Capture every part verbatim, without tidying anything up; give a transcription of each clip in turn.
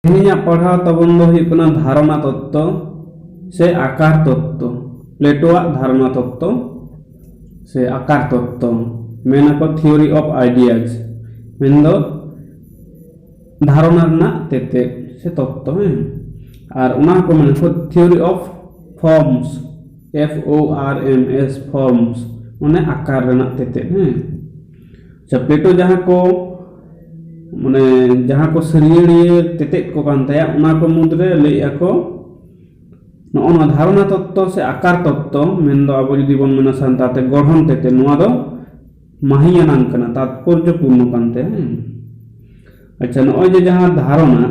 ᱛᱮᱦᱮᱧᱟᱜ ᱯᱟᱲᱦᱟᱣ ᱛᱟᱵᱚᱱ ᱫᱚ ᱦᱩᱭᱩᱜ ᱠᱟᱱᱟ ᱫᱷᱟᱨᱚᱱᱟ ᱛᱚᱛᱛᱚ ᱥᱮ ᱟᱠᱟᱨ ᱛᱚᱛᱛᱚ᱾ ᱯᱞᱮᱴᱳᱣᱟᱜ ᱫᱷᱟᱨᱚᱱᱟ ᱛᱚᱛᱛᱚ ᱥᱮ ᱟᱠᱟᱨ ᱛᱚᱛᱛᱚ, ᱢᱮᱱᱟᱠᱚ theory of ideas, ᱢᱮᱱᱫᱚ ᱫᱷᱟᱨᱚᱱᱟ ᱨᱮᱱᱟᱜ ᱛᱮᱛᱮᱫ ᱥᱮ ᱛᱚᱛᱛᱚ᱾ ᱦᱮᱸ, ᱟᱨ ᱚᱱᱟ ᱠᱚ ᱢᱮᱱᱟᱠᱚ theory of forms, F O R M S, forms, ᱢᱟᱱᱮ ᱟᱠᱟᱨ ᱨᱮᱱᱟᱜ ᱛᱮᱛᱮᱫ᱾ ᱦᱮᱸ, ᱟᱪᱪᱷᱟ, ᱯᱞᱮᱴᱳ ᱡᱟᱦᱟᱸ ᱠᱚ, ᱢᱟᱱᱮ ᱡᱟᱦᱟᱸ ᱠᱚ ᱥᱟᱹᱨᱭᱟᱹᱲᱤᱭᱟᱹ ᱛᱮᱛᱮᱫ ᱠᱚ ᱠᱟᱱ ᱛᱟᱭᱟ, ᱚᱱᱟ ᱠᱚ ᱢᱩᱫᱽᱨᱮ ᱞᱟᱹᱭᱮᱜᱼᱟ ᱠᱚ, ᱱᱚᱜᱼᱚ ᱱᱚᱣᱟ ᱫᱷᱟᱨᱚᱱᱟ ᱛᱚᱛᱛᱚ ᱥᱮ ᱟᱠᱟᱨ ᱛᱚᱛᱛᱚ, ᱢᱮᱱᱫᱚ ᱟᱵᱚ ᱡᱩᱫᱤ ᱵᱚᱱ ᱢᱮᱱᱟ ᱥᱟᱱᱛᱟᱲ ᱛᱮ ᱜᱚᱲᱦᱚᱱ ᱛᱮᱛᱮᱫ, ᱱᱚᱣᱟ ᱫᱚ ᱢᱟᱹᱦᱤᱭᱟᱱᱟᱝ ᱠᱟᱱᱟ, ᱛᱟᱛᱯᱚᱨᱡᱚᱯᱩᱨᱱᱚ ᱠᱟᱱ ᱛᱟᱭᱟ᱾ ᱦᱮᱸ, ᱟᱪᱪᱷᱟ, ᱱᱚᱜᱼᱚᱭ ᱡᱮ ᱡᱟᱦᱟᱸ ᱫᱷᱟᱨᱚᱱᱟ,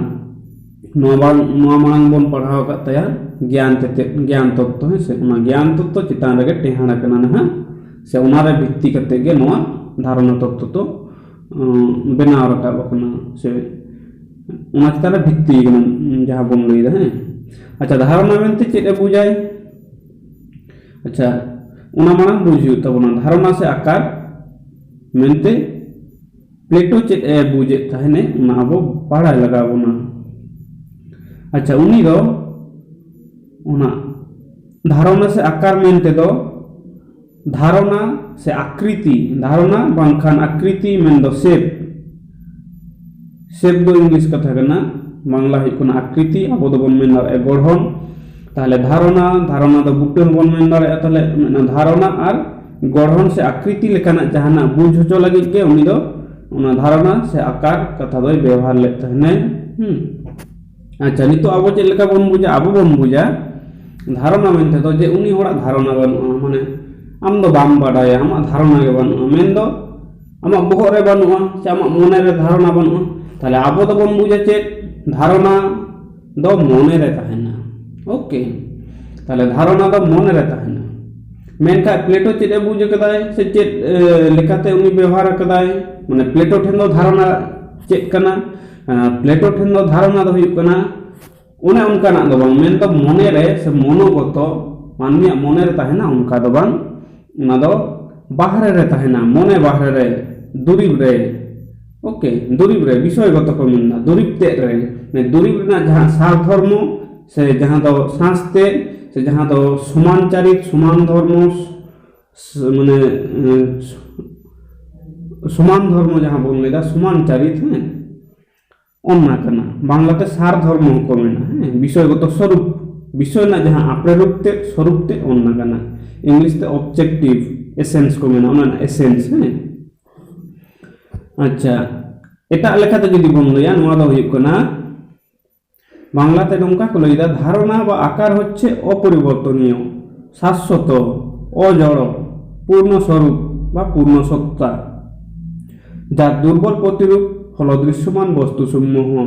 ᱱᱚᱣᱟ ᱵᱟᱝ, ᱱᱚᱣᱟ ᱢᱟᱲᱟᱝ ᱵᱚᱱ ᱯᱟᱲᱦᱟᱣ ᱟᱠᱟᱫ ᱛᱟᱭᱟ ᱜᱮᱭᱟᱱ ᱛᱮᱛᱮᱫ, ᱜᱮᱭᱟᱱ ᱛᱚᱛᱛᱚ᱾ ᱦᱮᱸ ᱥᱮ, ᱚᱱᱟ ᱜᱮᱭᱟᱱ ᱛᱚᱛᱛᱚ ᱪᱮᱛᱟᱱ ᱨᱮᱜᱮ ᱴᱮᱦᱟᱸᱰ ᱟᱠᱟᱱᱟ ᱱᱟᱦᱟᱜ, ᱥᱮ ᱚᱱᱟᱨᱮ ᱵᱷᱤᱛᱛᱤ ᱠᱟᱛᱮ ᱜᱮ ᱱᱚᱣᱟ ᱫᱷᱟᱨᱚᱱᱟ ᱛᱚᱛᱛᱚ ᱫᱚ ᱩᱸ, ᱵᱮᱱᱟᱣ ᱨᱟᱠᱟᱵ ᱟᱠᱟᱱᱟ, ᱥᱮ ᱚᱱᱟ ᱪᱮᱛᱟᱱ ᱨᱮ ᱵᱷᱤᱛᱛᱤ ᱟᱠᱟᱱᱟ, ᱩᱸ, ᱡᱟᱦᱟᱸ ᱵᱚᱱ ᱞᱟᱹᱭᱫᱟ᱾ ᱦᱮᱸ, ᱟᱪᱪᱷᱟ, ᱫᱷᱟᱨᱚᱱᱟ ᱢᱮᱱᱛᱮ ᱪᱮᱫ ᱮ ᱵᱩᱡᱟᱭ? ᱟᱪᱪᱷᱟ, ᱚᱱᱟ ᱢᱟᱲᱟᱝ ᱵᱩᱡᱽ ᱦᱩᱭᱩᱜ ᱛᱟᱵᱚᱱᱟ, ᱫᱷᱟᱨᱚᱱᱟ ᱥᱮ ᱟᱠᱟᱨ ᱢᱮᱱᱛᱮ ᱯᱞᱮᱴᱳ ᱪᱮᱫ ᱮ ᱵᱩᱡᱮᱫ ᱛᱟᱦᱮᱱᱮ, ᱚᱱᱟ ᱟᱵᱚ ᱵᱟᱲᱟᱭ ᱞᱟᱜᱟᱣ ᱵᱚᱱᱟ᱾ ᱟᱪᱪᱷᱟ, ᱩᱱᱤ ᱫᱚ ᱚᱱᱟ ᱫᱷᱟᱨᱚᱱᱟ ᱥᱮ ᱟᱠᱟᱨ ᱢᱮᱱᱛᱮ ᱫᱚ ᱫᱷᱟᱨᱚᱱᱟ ᱥᱮ ᱟᱠᱨᱤᱛᱤ, ᱫᱷᱟᱨᱚᱱᱟ ᱵᱟᱝᱠᱷᱟᱱ ᱟᱠᱨᱤᱛᱤ ᱢᱮᱱᱫᱚ ᱥᱮᱯ᱾ ᱥᱮᱯ ᱫᱚ ᱤᱝᱞᱤᱥ ᱠᱟᱛᱷᱟ ᱠᱟᱱᱟ, ᱵᱟᱝᱞᱟ ᱦᱩᱭᱩᱜ ᱠᱟᱱᱟ ᱟᱠᱨᱤᱛᱤ, ᱟᱵᱚ ᱫᱚᱵᱚᱱ ᱢᱮᱱ ᱫᱟᱲᱮᱭᱟᱜᱼᱟ ᱜᱚᱲᱦᱚᱱ᱾ ᱛᱟᱦᱚᱞᱮ ᱫᱷᱟᱨᱚᱱᱟ, ᱫᱷᱟᱨᱚᱱᱟ ᱫᱚ ᱵᱩᱴᱟᱹ ᱦᱚᱸᱵᱚᱱ ᱢᱮᱱ ᱫᱟᱲᱮᱭᱟᱜᱼᱟ᱾ ᱛᱟᱦᱚᱞᱮ ᱚᱱᱟ ᱫᱷᱟᱨᱚᱱᱟ ᱟᱨ ᱜᱚᱲᱦᱚᱱ ᱥᱮ ᱟᱠᱨᱤᱛᱤ ᱞᱮᱠᱟᱱᱟᱜ ᱡᱟᱦᱟᱱᱟᱜ ᱵᱩᱡᱽ ᱦᱚᱪᱚ ᱞᱟᱹᱜᱤᱫ ᱜᱮ ᱩᱱᱤ ᱫᱚ ᱚᱱᱟ ᱫᱷᱟᱨᱚᱱᱟ ᱥᱮ ᱟᱠᱟᱨ ᱠᱟᱛᱷᱟ ᱫᱚᱭ ᱵᱮᱣᱦᱟᱨ ᱞᱮᱫ ᱛᱟᱦᱮᱱᱟᱭ᱾ ᱦᱩᱸ᱾ ᱟᱪᱪᱷᱟ, ᱱᱤᱛᱚᱜ ᱟᱵᱚ ᱪᱮᱫ ᱞᱮᱠᱟ ᱵᱚᱱ ᱵᱩᱡᱟ? ᱟᱵᱚ ᱵᱚᱱ ᱵᱩᱡᱟ ᱫᱷᱟᱨᱚᱱᱟ ᱢᱮᱱᱛᱮ ᱫᱚ ᱡᱮ ᱩᱱᱤ ᱦᱚᱲᱟᱜ ᱫᱷᱟᱨᱚᱱᱟ ᱵᱟᱹᱱᱩᱜᱼᱟ, ᱢᱟᱱᱮ ᱟᱢ ᱫᱚ ᱵᱟᱢ ᱵᱟᱰᱟᱭᱟ, ᱟᱢᱟᱜ ᱫᱷᱟᱨᱚᱱᱟ ᱜᱮ ᱵᱟᱹᱱᱩᱜᱼᱟ, ᱢᱮᱱᱫᱚ ᱟᱢᱟᱜ ᱵᱚᱦᱚᱜ ᱨᱮ ᱵᱟᱹᱱᱩᱜᱼᱟ ᱥᱮ ᱟᱢᱟᱜ ᱢᱚᱱᱮ ᱨᱮ ᱫᱷᱟᱨᱚᱱᱟ ᱵᱟᱹᱱᱩᱜᱼᱟ᱾ ᱛᱟᱦᱞᱮ ᱟᱵᱚ ᱫᱚᱵᱚᱱ ᱵᱩᱡᱟ ᱪᱮᱫ? ᱫᱷᱟᱨᱚᱱᱟ ᱫᱚ ᱢᱚᱱᱮ ᱨᱮ ᱛᱟᱦᱮᱱᱟ᱾ ᱳᱠᱮ, ᱛᱟᱦᱞᱮ ᱫᱷᱟᱨᱚᱱᱟ ᱫᱚ ᱢᱚᱱᱮ ᱨᱮ ᱛᱟᱦᱮᱱᱟ᱾ ᱢᱮᱱᱠᱷᱟᱱ ᱯᱞᱮᱴᱳ ᱪᱮᱫ ᱮ ᱵᱩᱡᱽ ᱟᱠᱟᱫᱟᱭ ᱥᱮ ᱪᱮᱫ, ᱮ, ᱞᱮᱠᱟᱛᱮ ᱩᱱᱤ ᱵᱮᱣᱦᱟᱨ ᱟᱠᱟᱫᱟᱭ? ᱢᱟᱱᱮ ᱯᱞᱮᱴᱳ ᱴᱷᱮᱱ ᱫᱚ ᱫᱷᱟᱨᱚᱱᱟ ᱪᱮᱫ ᱠᱟᱱᱟ? ᱮ, ᱯᱞᱮᱴᱳ ᱴᱷᱮᱱ ᱫᱚ ᱫᱷᱟᱨᱚᱱᱟ ᱫᱚ ᱦᱩᱭᱩᱜ ᱠᱟᱱᱟ ᱚᱱᱮ ᱚᱱᱠᱟᱱᱟᱜ ᱫᱚ ᱵᱟᱝ, ᱢᱮᱱᱫᱚ ᱢᱚᱱᱮ ᱨᱮ ᱥᱮ ᱢᱚᱱᱳᱜᱚᱛᱚ, ᱢᱟᱹᱱᱢᱤᱭᱟᱜ ᱢᱚᱱᱮ ᱨᱮ ᱛᱟᱦᱮᱱᱟ ᱚᱱᱠᱟ ᱫᱚ ᱵᱟᱝ, ᱚᱱᱟ ᱫᱚ ᱵᱟᱦᱨᱮ ᱨᱮ ᱛᱟᱦᱮᱱᱟ, ᱢᱚᱱᱮ ᱵᱟᱦᱨᱮ ᱨᱮ, ᱫᱩᱨᱤᱵᱽ ᱨᱮ, ᱳᱠᱮ, ᱫᱩᱨᱤᱵ ᱨᱮ, ᱵᱤᱥᱚᱭᱜᱚᱛᱚ ᱠᱚ ᱢᱮᱱᱫᱟ, ᱫᱩᱨᱤᱵ ᱛᱮᱫ ᱨᱮ, ᱢᱟᱱᱮ ᱫᱩᱨᱤᱵ ᱨᱮᱱᱟᱜ ᱡᱟᱦᱟᱸ ᱥᱟᱨ ᱫᱷᱚᱨᱢᱚ ᱥᱮ ᱡᱟᱦᱟᱸ ᱫᱚ ᱥᱟᱸᱥ ᱛᱮᱫ ᱥᱮ ᱡᱟᱦᱟᱸ ᱫᱚ ᱥᱚᱢᱟᱱ ᱪᱟᱨᱤᱛ, ᱥᱚᱢᱟᱱ ᱫᱷᱚᱨᱢᱚ, ᱥ-, ᱢᱟᱱᱮ, ᱮᱸ, ᱥᱚᱢᱟᱱ ᱫᱷᱚᱨᱢᱚ ᱡᱟᱦᱟᱸ ᱵᱚᱱ ᱞᱟᱹᱭᱫᱟ, ᱥᱚᱢᱟᱱ ᱪᱟᱨᱤᱛ, ᱦᱮᱸ, ᱚᱱᱟ ᱠᱟᱱᱟ᱾ ᱵᱟᱝᱞᱟᱛᱮ ᱥᱟᱨ ᱫᱷᱚᱨᱢᱚ ᱦᱚᱸᱠᱚ ᱢᱮᱱᱟ, ᱦᱮᱸ, ᱵᱤᱥᱚᱭᱜᱚᱛᱚ ᱥᱚᱨᱩᱯ, ᱵᱤᱥᱚᱭ ᱨᱮᱱᱟᱜ ᱡᱟᱦᱟᱸ ᱟᱯᱨᱮ ᱨᱩᱯ ᱛᱮ, ᱥᱚᱨᱩᱯ ᱛᱮ, ᱚᱱᱟ ᱠᱟᱱᱟ᱾ ᱤᱝᱞᱤᱥ ᱛᱮ ᱚᱵᱡᱮᱠᱴᱤᱵᱷ ᱮᱥᱮᱱᱥ ᱠᱚ ᱢᱮᱱᱟ, ᱚᱱᱟ ᱨᱮᱱᱟᱜ ᱮᱥᱮᱱᱥ, ᱦᱮᱸ᱾ ᱟᱪᱪᱷᱟ, ᱮᱴᱟᱜ ᱞᱮᱠᱟᱛᱮ ᱡᱩᱫᱤ ᱵᱚᱱ ᱞᱟᱹᱭᱟ, ᱱᱚᱣᱟ ᱫᱚ ᱦᱩᱭᱩᱜ ᱠᱟᱱᱟ, ᱵᱟᱝᱞᱟᱛᱮ ᱱᱚᱝᱠᱟ ᱠᱚ ᱞᱟᱹᱭᱫᱟ, ᱫᱷᱟᱨᱚᱱᱟ ᱵᱟ ᱟᱠᱟᱨ ᱦᱚᱪᱪᱷᱮ ᱚᱯᱚᱨᱤᱵᱚᱨᱛᱚᱱᱤᱭᱚ, ᱥᱟᱥᱥᱚᱛᱚ, ᱚᱡᱚᱲᱚ, ᱯᱩᱨᱱᱚ ᱥᱚᱨᱩᱯ ᱵᱟ ᱯᱩᱨᱱᱚ ᱥᱚᱛᱛᱟ, ᱡᱟ ᱫᱩᱨᱵᱚᱞ ᱯᱨᱚᱛᱤᱨᱩᱯ ᱦᱚᱞᱚ ᱫᱨᱤᱥᱥᱚᱢᱟᱱ ᱵᱚᱥᱛᱩ ᱥᱩᱢᱢᱚᱦᱚ᱾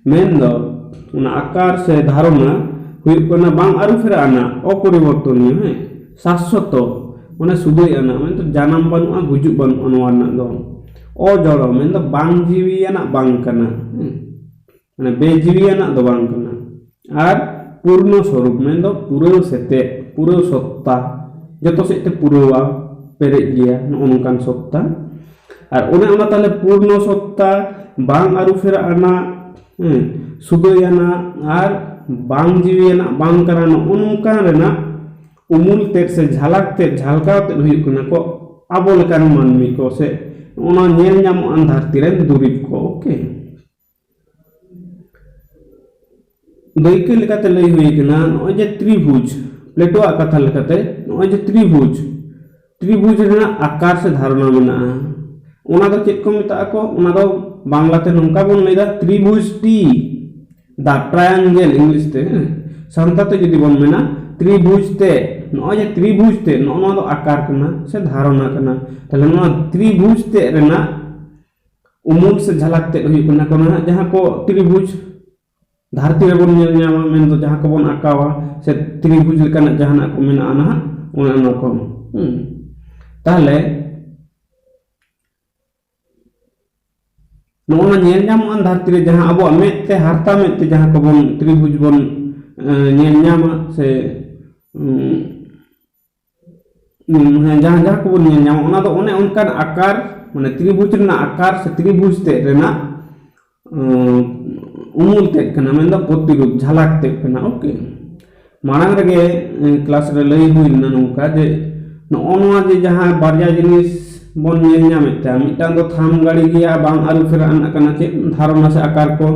ᱢᱮᱱᱫᱚ, ᱚᱱᱟ ᱟᱠᱟᱨ ᱥᱮ ᱫᱷᱟᱨᱚᱱᱟ ᱦᱩᱭᱩᱜ ᱠᱟᱱᱟ ᱵᱟᱝ ᱟᱹᱨᱩ ᱯᱷᱮᱨᱟᱜ ᱟᱱᱟᱜ, ᱚᱯᱚᱨᱤᱵᱚᱨᱛᱚᱱᱤᱭᱚ, ᱦᱮᱸ, ᱥᱟᱥᱥᱚᱛᱚ, ᱢᱟᱱᱮ ᱥᱩᱫᱷᱟᱹᱭ ᱟᱱᱟᱜ, ᱢᱮᱱᱫᱚ ᱡᱟᱱᱟᱢ ᱵᱟᱹᱱᱩᱜᱼᱟ, ᱜᱩᱡᱩᱜ ᱵᱟᱹᱱᱩᱜᱼᱟ ᱱᱚᱣᱟ ᱨᱮᱱᱟᱜ ᱫᱚ᱾ ᱚᱡᱚᱲᱚ, ᱢᱮᱱᱫᱚ ᱵᱟᱝ ᱡᱤᱣᱤᱭᱟᱱᱟᱜ ᱵᱟᱝ ᱠᱟᱱᱟ, ᱦᱮᱸ, ᱢᱟᱱᱮ ᱵᱮᱡᱤᱣᱤᱭᱟᱱᱟᱜ ᱫᱚ ᱵᱟᱝ ᱠᱟᱱᱟ᱾ ᱟᱨ ᱯᱩᱨᱱᱚ ᱥᱚᱨᱩᱯ, ᱢᱮᱱᱫᱚ ᱯᱩᱨᱟᱹᱣ ᱥᱮᱛᱮᱜ, ᱯᱩᱨᱟᱹᱣ ᱥᱚᱛᱛᱟ, ᱡᱚᱛᱚ ᱥᱮᱫ ᱛᱮ ᱯᱩᱨᱟᱹᱣᱟ, ᱯᱮᱨᱮᱡ ᱜᱮᱭᱟ, ᱱᱚᱜᱼᱚ ᱱᱚᱝᱠᱟᱱ ᱥᱚᱛᱛᱟ᱾ ᱟᱨ ᱚᱱᱮ ᱚᱱᱟ ᱛᱟᱦᱞᱮ ᱯᱩᱨᱱᱚ ᱥᱚᱛᱛᱟ, ᱵᱟᱝ ᱟᱹᱨᱩ ᱯᱷᱮᱨᱟᱜ ᱟᱱᱟᱜ, ᱦᱮᱸ, ᱥᱩᱫᱷᱟᱹᱭ ᱟᱱᱟᱜ ᱟᱨ ᱵᱟᱝ ᱡᱤᱣᱤᱭᱟᱱᱟᱜ ᱵᱟᱝ ᱠᱟᱱᱟ, ᱱᱚᱜᱼᱚ ᱱᱚᱝᱠᱟᱱ ᱨᱮᱱᱟᱜ ᱩᱢᱩᱞ ᱛᱮᱫ ᱥᱮ ᱡᱷᱟᱞᱟᱠ ᱛᱮᱫ, ᱡᱷᱟᱞᱠᱟᱣ ᱛᱮᱫ ᱦᱩᱭᱩᱜ ᱠᱟᱱᱟ ᱠᱚ ᱟᱵᱚ ᱞᱮᱠᱟᱱ ᱢᱟᱹᱱᱢᱤ ᱠᱚ, ᱥᱮ ᱚᱱᱟ ᱧᱮᱞ ᱧᱟᱢᱚᱜ ᱟᱱ ᱫᱷᱟᱹᱨᱛᱤ ᱨᱮᱱ ᱫᱩᱨᱤᱵᱽ ᱠᱚ᱾ ᱳᱠᱮ, ᱫᱟᱹᱭᱠᱟᱹ ᱞᱮᱠᱟᱛᱮ ᱞᱟᱹᱭ ᱦᱩᱭ ᱠᱟᱱᱟ, ᱱᱚᱜᱼᱚᱭ ᱡᱮ ᱛᱨᱤᱵᱷᱩᱡᱽ, ᱯᱞᱮᱴᱳᱣᱟᱜ ᱠᱟᱛᱷᱟ ᱞᱮᱠᱟᱛᱮ, ᱱᱚᱜᱼᱚᱭ ᱡᱮ ᱛᱨᱤᱵᱷᱩᱡᱽ, ᱛᱨᱤᱵᱷᱩᱡᱽ ᱨᱮᱱᱟᱜ ᱟᱠᱟᱨ ᱥᱮ ᱫᱷᱟᱨᱚᱱᱟ ᱢᱮᱱᱟᱜᱼᱟ᱾ ᱚᱱᱟ ᱫᱚ ᱪᱮᱫ ᱠᱚ ᱢᱮᱛᱟᱜᱼᱟ ᱠᱚ? ᱚᱱᱟ ᱫᱚ ᱵᱟᱝᱞᱟᱛᱮ ᱱᱚᱝᱠᱟ ᱵᱚᱱ ᱞᱟᱹᱭᱫᱟ, ᱛᱨᱤᱵᱷᱩᱡᱽ ᱴᱤ, the triangle English ᱛᱮ, ᱦᱮᱸ? ᱥᱟᱱᱛᱟᱲ ᱛᱮ ᱡᱩᱫᱤ ᱵᱚᱱ ᱢᱮᱱᱟ, ᱛᱨᱤᱵᱷᱩᱡᱽ ᱛᱮ, ᱱᱚᱜᱼᱚᱭ ᱡᱮ ᱛᱨᱤᱵᱷᱩᱡᱽ ᱛᱮ, ᱱᱚᱜᱼᱚ ᱱᱚᱣᱟ ᱫᱚ ᱟᱠᱟᱨ ᱠᱟᱱᱟ ᱥᱮ ᱫᱷᱟᱨᱚᱱᱟ ᱠᱟᱱᱟ᱾ ᱛᱟᱦᱞᱮ ᱱᱚᱣᱟ ᱛᱨᱤᱵᱷᱩᱡᱽ ᱛᱮ ᱨᱮᱱᱟᱜ ᱩᱢᱩᱞ ᱥᱮ ᱡᱷᱟᱞᱟᱠ ᱛᱮᱫ ᱦᱩᱭᱩᱜ ᱠᱟᱱᱟ ᱠᱚ ᱱᱟᱦᱟᱜ ᱡᱟᱦᱟᱸ ᱠᱚ ᱛᱨᱤᱵᱷᱩᱡᱽ ᱫᱷᱟᱹᱨᱛᱤ ᱨᱮᱵᱚᱱ ᱧᱮᱞ ᱧᱟᱢᱟ, ᱢᱮᱱᱫᱚ ᱡᱟᱦᱟᱸ ᱠᱚᱵᱚᱱ ᱟᱸᱠᱟᱣᱟ ᱥᱮ ᱛᱨᱤᱵᱷᱩᱡᱽ ᱞᱮᱠᱟᱱᱟᱜ ᱡᱟᱦᱟᱱᱟᱜ ᱠᱚ ᱢᱮᱱᱟᱜᱼᱟ ᱱᱟᱦᱟᱜ, ᱚᱱᱮ ᱚᱱᱟ ᱠᱚ᱾ ᱦᱩᱸ᱾ ᱛᱟᱦᱞᱮ ᱱᱚᱜᱼᱚ ᱱᱟ ᱧᱮᱞ ᱧᱟᱢᱚᱜᱼᱟ ᱫᱷᱟᱹᱨᱛᱤ ᱨᱮ ᱡᱟᱦᱟᱸ ᱟᱵᱚᱣᱟᱜ ᱢᱮᱫ ᱛᱮ, ᱦᱟᱨᱛᱟ ᱢᱮᱫ ᱛᱮ ᱡᱟᱦᱟᱸ ᱠᱚᱵᱚᱱ ᱛᱨᱤᱵᱷᱩᱡᱽ ᱵᱚᱱ, ᱮᱸ, ᱧᱮᱞ ᱧᱟᱢᱟ ᱥᱮ, ᱩᱸ, ᱩᱸ, ᱦᱮᱸ, ᱡᱟᱦᱟᱸ, ᱡᱟᱦᱟᱸ ᱠᱚᱵᱚᱱ ᱧᱮᱞ ᱧᱟᱢᱟ, ᱚᱱᱟ ᱫᱚ ᱚᱱᱮ ᱚᱱᱠᱟᱱ ᱟᱠᱟᱨ, ᱢᱟᱱᱮ ᱛᱨᱤᱵᱷᱩᱡᱽ ᱨᱮᱱᱟᱜ ᱟᱠᱟᱨ ᱥᱮ ᱛᱨᱤᱵᱷᱩᱡᱽ ᱛᱮᱫ ᱨᱮᱱᱟᱜ, ᱩᱸ, ᱩᱢᱩᱞ ᱛᱮᱫ ᱠᱟᱱᱟ, ᱢᱮᱱᱫᱚ ᱯᱨᱚᱛᱤᱨᱩᱯ, ᱡᱷᱟᱞᱟᱠ ᱛᱮᱫ ᱠᱟᱱᱟ᱾ OK, ᱢᱟᱲᱟᱝ ᱨᱮᱜᱮ, ᱮ, class ᱨᱮ ᱞᱟᱹᱭ ᱦᱩᱭ ᱞᱮᱱᱟ ᱱᱚᱝᱠᱟ ᱡᱮ ᱱᱚᱜᱼᱚ ᱱᱚᱣᱟ ᱡᱮ ᱡᱟᱦᱟᱸ ᱵᱟᱨᱭᱟ ᱡᱤᱱᱤᱥ ᱵᱚᱱ ᱧᱮᱞ ᱧᱟᱢᱮᱫ ᱛᱟᱦᱮᱸ, ᱢᱤᱫᱴᱟᱝ ᱫᱚ ᱛᱷᱟᱢ ᱜᱟᱲᱤ ᱜᱮᱭᱟ, ᱵᱟᱝ ᱟᱹᱨᱩ ᱯᱷᱮᱨᱟᱜ ᱨᱮᱱᱟᱜ ᱠᱟᱱᱟ ᱪᱮᱫ, ᱫᱷᱟᱨᱚᱱᱟ ᱥᱮ ᱟᱠᱟᱨ ᱠᱚ,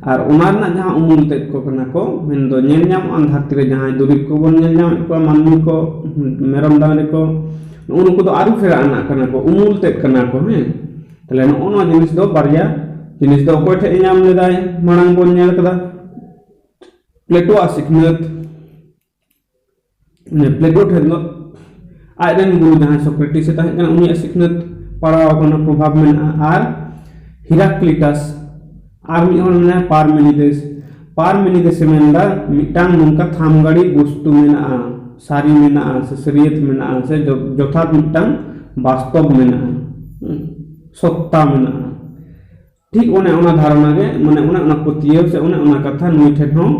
ᱟᱨ ᱚᱱᱟ ᱨᱮᱱᱟᱜ ᱡᱟᱦᱟᱸ ᱩᱢᱩᱞ ᱛᱮᱫ ᱠᱚ ᱠᱟᱱᱟ ᱠᱚ, ᱢᱮᱱᱫᱚ ᱧᱮᱞ ᱧᱟᱢᱚᱜᱼᱟ ᱫᱷᱟᱹᱨᱛᱤ ᱨᱮ ᱡᱟᱦᱟᱸᱭ ᱫᱩᱨᱤᱵᱽ ᱠᱚᱵᱚᱱ ᱧᱮᱞ ᱧᱟᱢᱮᱫ ᱠᱚᱣᱟ, ᱢᱟᱹᱱᱢᱤ ᱠᱚ, ᱢᱮᱨᱚᱢ ᱰᱟᱝᱨᱤ ᱠᱚ, ᱱᱩᱜᱼᱩ ᱱᱩᱠᱩ ᱫᱚ ᱟᱹᱨᱩ ᱯᱷᱮᱨᱟᱜ ᱨᱮᱱᱟᱜ ᱠᱟᱱᱟ ᱠᱚ, ᱩᱢᱩᱞ ᱛᱮᱫ ᱠᱟᱱᱟ ᱠᱚ᱾ ᱦᱮᱸ, ᱛᱟᱦᱞᱮ ᱱᱚᱜᱼᱚ ᱱᱚᱣᱟ ᱡᱤᱱᱤᱥ ᱫᱚ, ᱵᱟᱨᱭᱟ ᱡᱤᱱᱤᱥ ᱫᱚ ᱚᱠᱚᱭ ᱴᱷᱮᱡ ᱮ ᱧᱟᱢ ᱞᱮᱫᱟᱭ? ᱢᱟᱲᱟᱝ ᱵᱚᱱ ᱧᱮᱞ ᱠᱟᱫᱟ, ᱯᱞᱮᱴᱳᱣᱟᱜ ᱥᱤᱠᱷᱱᱟᱹᱛ᱾ ᱢᱟᱱᱮ ᱯᱞᱮᱴᱳ ᱴᱷᱮᱱ ᱫᱚ ᱟᱡᱨᱮᱱ ᱜᱩᱨᱩ ᱡᱟᱦᱟᱸᱭ ᱥᱚᱠᱨᱮᱴᱤᱥ ᱮ ᱛᱟᱦᱮᱸ ᱠᱟᱱᱟ, ᱩᱱᱤᱭᱟᱜ ᱥᱤᱠᱷᱱᱟᱹᱛ ᱯᱟᱲᱟᱣ ᱟᱠᱟᱱᱟ, ᱯᱨᱚᱵᱷᱟᱵᱽ ᱢᱮᱱᱟᱜᱼᱟ᱾ ᱟᱨ ᱦᱤᱨᱟᱠᱞᱤᱴᱟᱥ, ᱟᱨ ᱢᱤᱫ ᱦᱚᱲ ᱢᱮᱱᱟᱭᱟ ᱯᱟᱨᱢᱮᱱᱤᱰᱮᱥ᱾ ᱯᱟᱨᱢᱮᱱᱤᱰᱮᱥ ᱮ ᱢᱮᱱᱫᱟ, ᱢᱤᱫᱴᱟᱝ ᱱᱚᱝᱠᱟ ᱛᱷᱟᱢᱜᱟᱲᱤ ᱵᱚᱥᱛᱩ ᱢᱮᱱᱟᱜᱼᱟ, ᱥᱟᱹᱨᱤ ᱢᱮᱱᱟᱜᱼᱟ, ᱥᱮ ᱥᱟᱹᱨᱤᱭᱟᱹᱛ ᱢᱮᱱᱟᱜᱼᱟ, ᱥᱮ ᱡᱚ-, ᱡᱚᱛᱷᱟᱛ ᱢᱤᱫᱴᱟᱝ ᱵᱟᱥᱛᱚᱵ ᱢᱮᱱᱟᱜᱼᱟ, ᱦᱩᱸ, ᱥᱚᱛᱛᱟ ᱢᱮᱱᱟᱜᱼᱟ᱾ ᱴᱷᱤᱠ ᱚᱱᱮ ᱚᱱᱟ ᱫᱷᱟᱨᱚᱱᱟ ᱜᱮ, ᱢᱟᱱᱮ ᱚᱱᱮ ᱚᱱᱟ ᱯᱟᱹᱛᱭᱟᱹᱣ ᱥᱮ ᱚᱱᱮ ᱚᱱᱟ ᱠᱟᱛᱷᱟ ᱱᱩᱭ ᱴᱷᱮᱱ ᱦᱚᱸ